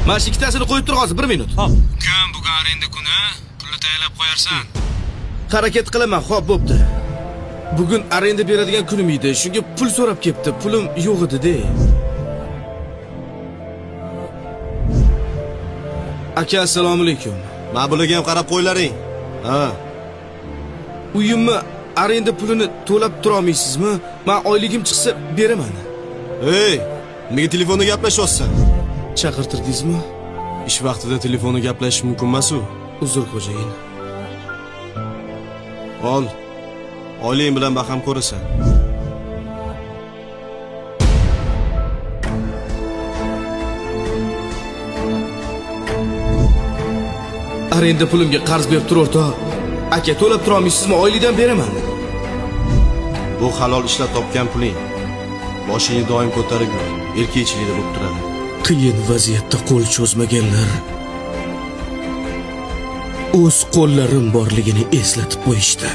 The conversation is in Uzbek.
Mana shu ikkitasini qo'yib tur hozir, 1 minut. Hop. Ukam, bugun arenda kuni, pulni tayyorlab qo'yarsan. Harakat qilaman, xo'p, bo'pti. Bugun arenda beradigan kunim edi. Shunga pul so'rab kelibdi. Pulim yo'q edi-de. Aka, assalomu alaykum. Mana bularga ham qarab qo'ylaring. Ha, Uyimni arenda pulini to'lab tura olmaysizmi? Men oyligim chiqsa beraman. Ey, nega telefonda gaplashyapsan? Chaqirtirdingizmi? Ish vaqtida telefonda gaplashish mumkin emas-u. Uzr xo'jayin. Ol. Oilang bilan baham ko'rasan. Arenda pulimga qarz berib tur o'rtoq. Aka, to'lab tura olmaysizmi? Oylikdan beraman. Bu halol ishlab topgan puling. Boshingni doim ko'tarib yur. Erkakchilikda bo'lib turadi. Qiyin vaziyatda qo'l cho'zmaganlar o'z qo'llarim borligini eslatib qo'yishdi.